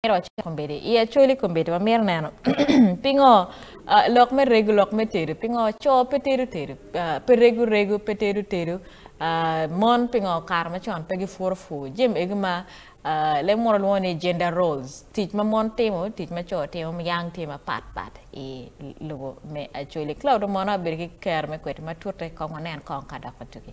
Myero wacit kombeddi i Acholi kombeddi wamito neno pingo lok me rego lok me tedo pingo co pe tedo tedo pe rego rego pe tedo tedo mon pingo kare macon pe gipuro pur jami egi ma leb munu lwongo ni gender roles tic ma mon timo tic ma co timo yang tye mapat pat i lobo me Acholi. Cloud Omona obedo ki kero me kwede matute kong wanen kong ka dok watugi.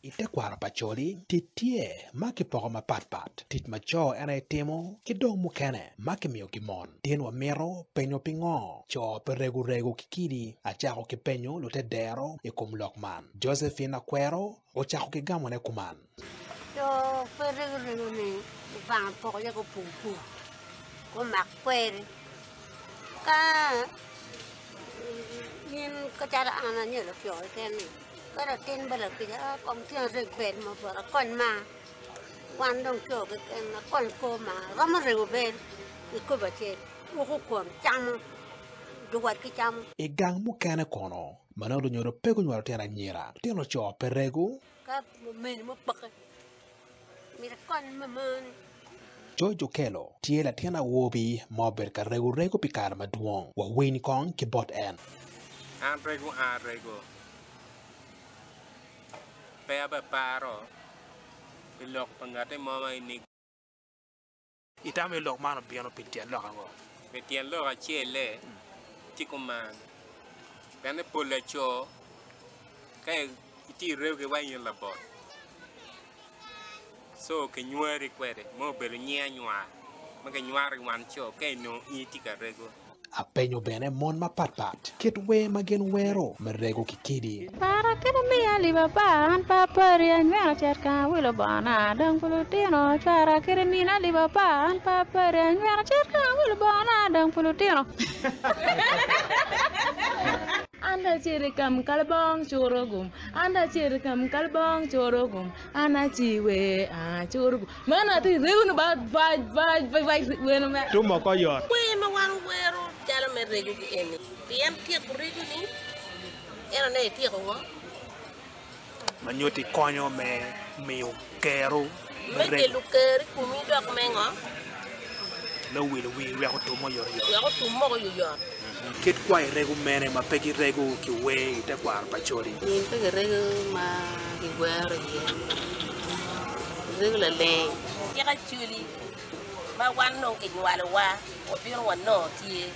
I tekwaro pa Acholi, tic tye ma kipoko mapatpat, tic ma co en aye timo ki dong mukene ma kimiyo ki mon. Tin wamito penyo pingo co pe rego rego ki kidi. Acako ki penyo lutedero i kom lok man. Josephine Akwero ocako ki gamone kuman. Co pe rego rego ni Lubanga opoko iye gupur pur gumak kweri ka in calo an anyo laco keken ni Ka latin pa lakica a kong tye areg bel mo bot akony maa wan dong co keken akony kor maa romo rego bel i kobo acel uko kwon camo juwot ki camo. I gang mukene kono, ma nongo lunyodo pe gunywalo tyen anyira, lutino co pe rego. Ka omeni mo peke, myero ikony mamani. George Okello tye latin awobi ma obedo ka rego rego pi kare madwong. Wawiny kong ki bot en. An rego an rego. Pe abeparo pi lok pa ngatti mo ma i. Itamo ni lok man obino pi tyen lok ango? Pi tyen lok acel-le tye kuman, pien ni pol laco ka itye i reogi wa in labot co kinywari kwede ma obedo nying anywar ma kinywaro i wan co ka inongo in itye ka rego. Apenyo bene mon mapatpat kit wer ma gin wero me rego ki kidi. Para kit imiya alip apar, an pe apari, anyweno cet kang awilo bongona, dong pi lutino. Cwara kit imina alip apar, an pe apari, anyweno cet kang awilo bongona, dong pi lutino. An dong acito i kam kalbong curo gum, an dong acito i kam kalbong curo gum, an aciwe aa curo gum. Meno atye rego ni ba bac bac bac weno me. Tum oko yot. Wer ma wan wero calo me regogi eni, pien tyeko regoni, ento ne ityeko ngo? Ma nyutti konyo me miyo kero me rego. Me kelo kero i komi dok me ngo? Me wilo wii wek otum oyotoyot. Wek otum moko oyoyot. Kit kwayi rego mene ma pe girego ki wer i tekwaro pa Acholi? Gin pe girego ma giwero iye, girego laleng. Cik Acholi ma wan dong kinywalowa wabino wanongo tye.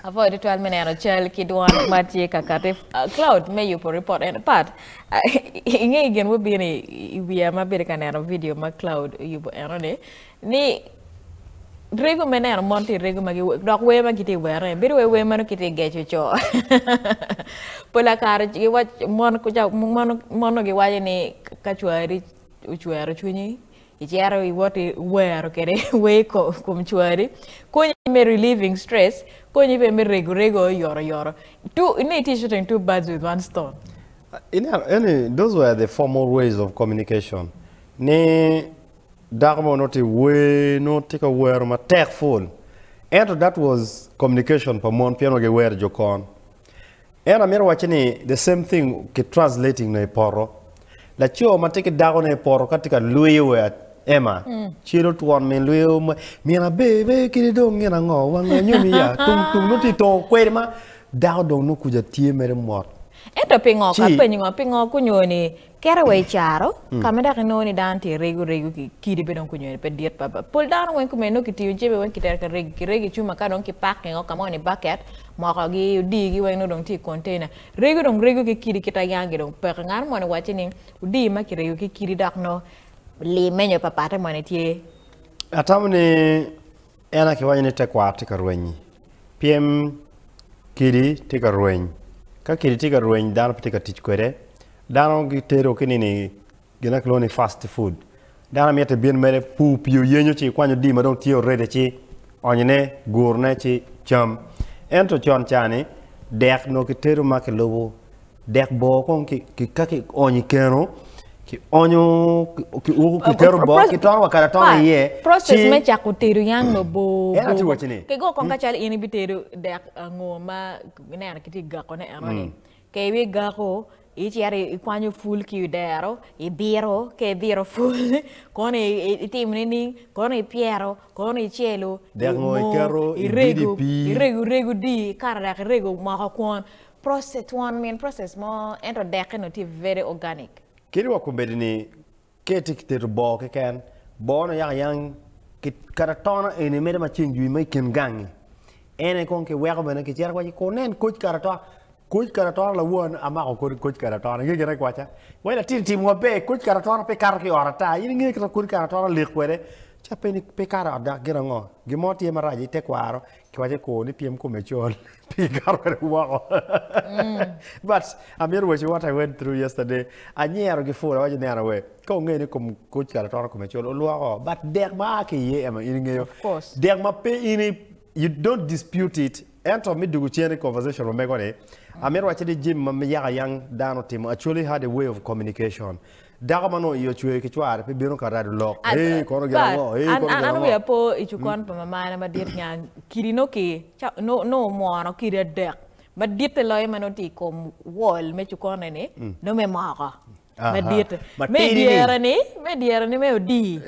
Apwoyo tutwal me neno cal ki dwon ma tye ka kati. Cloud me yubo report en pat inge gin mubino i wiya ma abedo ka neno video ma Cloud oyubo eno ni ni Rego me neno mon tye rego ma dok wer ma gitye were bedo wai wer meno kitye geco co. Pola kare giwaco mon mon mon giwaco ni ka cwari ocwero cwinyi icito iwot iwero kwede wer kom cwari konyi me relieving stress konyi bene me rego rego oyotoyot two ni itye shooting two birds with one stone. Ineno eni those were the formal ways of communication ni Dako mo nongo tye wer nongo tye ka wero matek full ento that was communication pa mon pien wa giwero jo kon ento amito wacci ni the same thing ki translating nongo i poto laco ma tye ki dako ne i poto ka tye ka lwiyo wa Emma celo twon min lwiyo min abe be kadi dong gin ango wang anyomi ya tung tung nongo tye tongo kwede ma dako dong nongo kuca tye mere mot Ento pingo ci ka penyo ngo pingo kunyo ni Kete wa i caro, ka ma dok inongo ni dano tye rego rego ki kidi bene dong kunyo ni pe dit pa pol dano weng kumene nongo kitiyo jami weng kitero ka rego kirego i cuma ka dong ki pakingo ka mo ni baket moko gi odii gi weng nongo dong tye i container rego dong rego ki kidi kita yangi dong peke ngat moni wacci ni odii ma kirego ki kidi dok nongo lime nyo papate moni tye. Atamo ni en aye kiwaco ni tekwaro tye ka rwenyi pien kidi tye ka rweny ka kidi tye ka rweny dano pe tye ka tic kwede Dano gitedo ki nini gin ma kilwongo ni fast food. Dano mito ibin mere pur pii oyenyo ci ikwanyo odii ma dong tye already ci onyone gurune ci cam. Ento con ca ni. Dek nongo kitedo ma kilubo dek boo kong ki ka ki onyo i keno ki onyo ki uko ki keto boo ki tono wa kado atona iye Process me cako tedo yang mabor En atye waci ni Ki go kong ka calo in ibitedo dek ango ma ineno kitye gako ne eno ni ka ibigako Icito ikwanyo pul ki i dero, ibito, ka ibito pul, kono itimo nining? Kono ipyero, kono icelo, Dek ngo iketo, ibido i pii. Irego rego di, ikato dok irego moko kwon. Process, twon min process mo, ento dekke nongo tye very organic. Kadi wa kombeddi ni ka itye ka tedo boo keken, boo nongo yaka yang kadi atona eni mere ma ceng jwi ma i kin gangi, en aye kong kiweko bene kicito waci kur nen koc kadi atona. Koc karatona lawon amako kodi koc karatona inge gin akwaca wai latin tim maber koc karatona pe kato ki ot ata in inge kita koc karatona lik kwede ca pe ni pe kato ot dok gin ango gin mo tye marac ite kwaro kiwaco ko ni pyem kome col pi kato kwede woko but amito waci what I went through yesterday anyero ki pul awaco neno we ka onge ni kom koc karatona kome col olwoko but dek ma a ki iye ema in ingeyo dek ma pe in you don't dispute it Ento me dugu cen i conversation wa mego ni, amito wacci ni jami ma yaka yang dano otimo actually had a way of communication. Dako ma nongo iye ocwer ki cware pe bino ka rado lok, Ee kono gin ango, ee kono gin An ango. wiya po i cukon pa mamana madit nya kidi nongo ki nongo omwono kidi adek maditte loyo ma nongo tye i kom wall me cukone ni nongo me moko. Madit. Me dyere ni, me dyere ni me odi.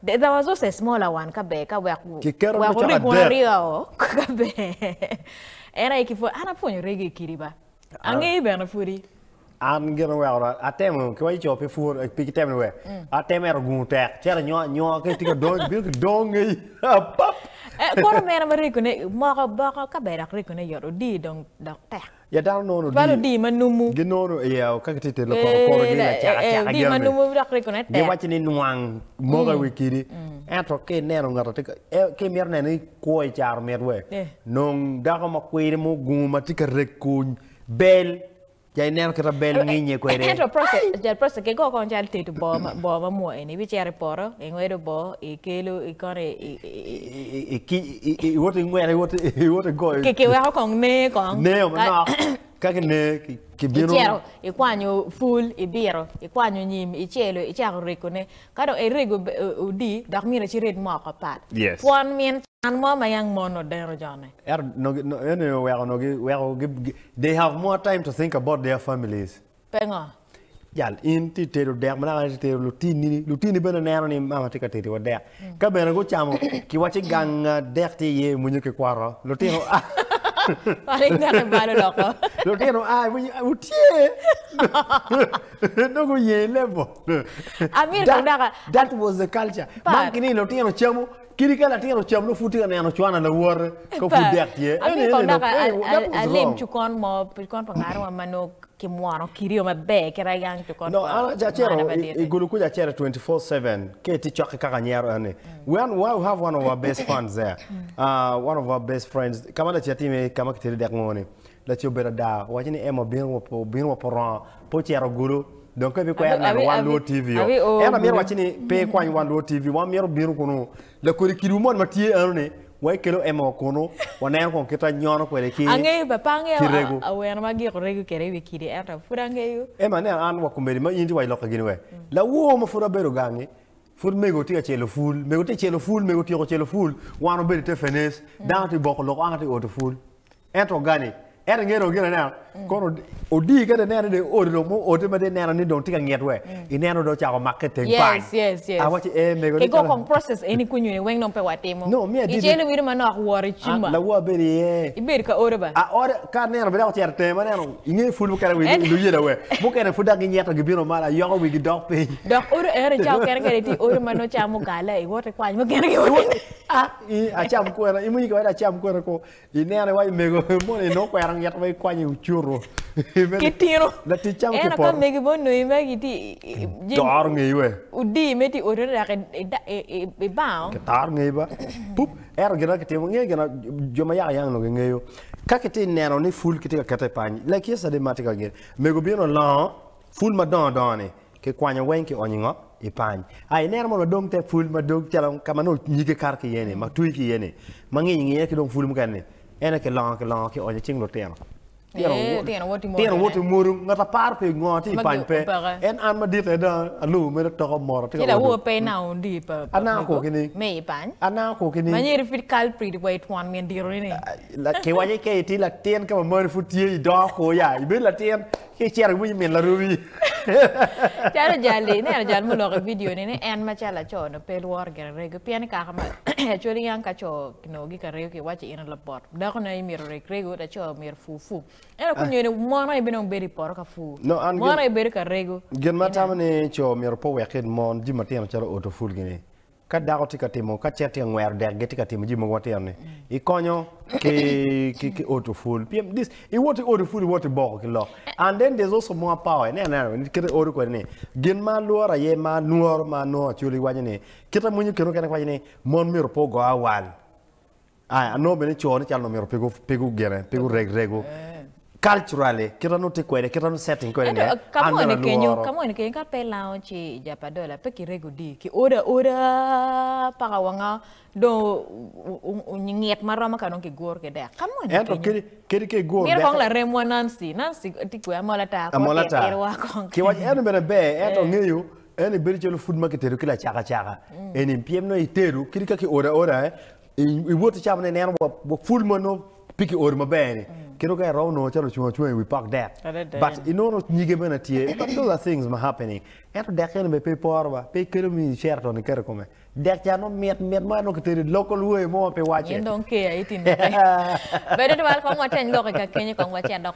There was also a smaller one ka ber ka wek wek orig wun aryo ka ber. En aye ki pwony, an apwonyo rego i kidi ba. Angeyo bene pwodi. An gin oweko atemo ki waco co pe pur pe kitemo ni we. Atemo ento gungu tek cito anyo anyo ka itye ka dong bino ki dong ngeyi pap. Kono mene ma rego ne moko boko ka ber dok rego ne yot odi dong dok tek. Ya dano nono Cwalo odii ma numu. Ginono iya ka gitye telo koro koro gi lacaka caka Odii ma numu dok rikone tek. Giwaco ni nwang moko i wi kidi. Ento ka ineno ngat tye ka ka imito neno ni kwo i caro mit we nong dako ma kwiri mugungu ma tye ka reko bel ja ineno kita bel nginye kwede. Ento process jal process ki go kong cal tedo boo boo ma mwa eni ibicito i poto ingwedo boo ikelo ikono i Iwoto ingwero iwoto igoyo. Kiweko kong ne kong. Neo manok ka kine kibino. Icito ikwanyo pul ibito ikwanyo nyim icelo icako regone ka dong irego odi dok myero ci red moko pat. Yes. Pwon min can mo ma yang mon odeno jone. Ento eni oweko weko they have more time to think about their families. Pingo? Jal, in tye itedo dek ma naka tye itedo lutini, lutini bene neno ni mama tye ka tedi wa dek. Ka bene gucamo, kiwaci gang dek tye iye imunyo ki kwoto. Lutino a. Pari dek ibalo loko. Lutino a iwinyo, wutye! Nongo guye level. Amiro kong daka. That was the culture. Man kini lutino camo, Kadi ka latin ocam nongo pud tye ka neno cwana lawote ka pud dek tye. Amito kong dok alim cukon mo, cukon pa ngat mo ma nongo kimwono kidi maber kit ayang cukon pa mana madit. I gulu kuca acito 24/7 ka itye cok ki kaka anyero eni. We have one of our best fans there. One of our best friends. Ka ma lacen atime iye ka ma kitedo dek ngo ni. Laco obedo ada owaco ni Emma obino wa porongo pe ocito gulu dong ka ibikwero neno wan luo TV o. Ento amito waci ni pe ikwany wan luo TV wan mito bino kunu lakodi kidi moni ma tye eno ni wa ikelo Emma wa kunu waneno kong kita nyono kwede ki Angeyo ba pe angeyo ki rego. Awene ma agiko rego kwede i wi kidi ento pud angeyo. Emma neno an wa komedi ma in tye wa iloko gini we lawor ma pud abedo gangi pud mego tye ka celo pul mego tye ka celo pul mego otyeko celo pul wan obedo ite fenes dano tye boko lok an atye oto pul. Ento gani, ento inge dong gin aneno, kono odi ka dong ineno ni dong odi dong mo ode ma dong ineno ni dong tye ka ngit we, ineno dong ocako makke i teng pany. Yes, yes, yes. Awaci ee mego ni Ki go kong process eni kunyu ni weng dong pe watimo. No, me adidi. Icelo wiri manok wot i cuma. Lawo abedo iye. Ibedo ka odo ba? Aodo, ka aneno bene dok ocito tenge ma aneno inge pul mukene wi luyela we, mukene pud dok ginyeto gibino malo ayoko wigi dok piny. Dok odo eno i cawa kene kene itye odo ma nongo camo gala iwoto ikwany mukene ki woko. Ah, acam kwena, iwinyo ka waco acam kwena ko. Ineno iwaco mego moni inongo kwero nget ma ikwanyo i ocuto. Ki tino. Latic camo ki Ento ka poto. megi mo onongo magi tye Toro ngeyi we. Odi me tye odi dok ibango. Kitoro ngeyi ba. Pup. Ento gin ma kitimo nge gin jo ma yaka yang onongo gingeyo. Ka kitye neno ni pul kitye ka kete i pany like yesterday ma atye ka gin mego obino olongo pul madongo dongo ni Kikwanyo weng kionyo i ngo? I pany. A Ineno mono dong te pul ma dog calo ka ma nongo nyige kato ki iye-ni, ma twi ki iye-ni, ma nginyo ngiye ki dong pul mukene-ni, en aye kilongo kilongo kionyo i cing lutino. Tino wot i muru, ngat aparo pi ngo tye i pany pe. En an madit aye dong alubo mere toko moro tye ka odo. Anango kwo ki ni? Anango kwo ki ni? Kiwaco ka itye latin ka mamani pud tye idongo kwo ya, ibedo latin ki icito iwinyo min larubi. Calo jal-li, ineno jal muloko i vidio ni ni en macalo laco ni pe lworo gire rego pien i kaka ma actually yang ka co kinongo gi ka rego kiwaco in labot dako ne imito reg rego laco myero pur pur ento ka onyo ni mon aye bene bedo i poto ka pur No, an mon aye bedo ka rego Gin ma atamo ni co myero pe owek it mon jami matino calo oto pul gini Ka dako tye ka timo, ka cet tye ka ngwero dek gi tye ka timo jami mogo matino ni, ikonyo ki ki ki oto pul. Pien this, iwot i oto pul iwot i boko ki lok. And then there's also more power. Ineno anena kit iodo kwede ni, gin ma alworo aye ma anworo ma anongo Acholi waco ni, kit ma mwinyo kine mukene waco ni mon myero pe ogo awal. Aya, anongo bene co ni calo myero pe gugene, pe gureg rego. Culturally, kit ma nongo tye kwede, kit ma nongo setting kwede ni, Ento an bene kamoni kenyo, alworo. kamoni kenyo ka pe lango ci i Japadola pe kirego di, ki odo aoda paka wanga dong ngit maromo ka dong kiguro ki dek. Kamoni Ento kenyo. kadi, kadi ka iguro Myero dek. kong laremwa Nancy, Nancy tye kwe amola ata, kong Amola tit ata. irwa kong. Kiwaco eno bene ber, ento ngeyo, eno ibedo calo pud ma kitedo ki lacaka caka. Eni pyem nongo itedo, kadi ka kiodo aoda, eh, Iwot icamo ne ineno wa pul ma nongo pe ki oro maber ni kendo ka iromo nongo calo ocung acunga i wi pok dek but inongo nyige bene tye but those are things ma happening ento dek eni bene pe iporo ba pe ikelo mi Sheraton iketo i kome dek ca nongo mit mit mo nongo kitedo i local way mo ma pe wace. In dong keya itine. Bedo twal kong wateny lok i ka kenyo kong wacit dok.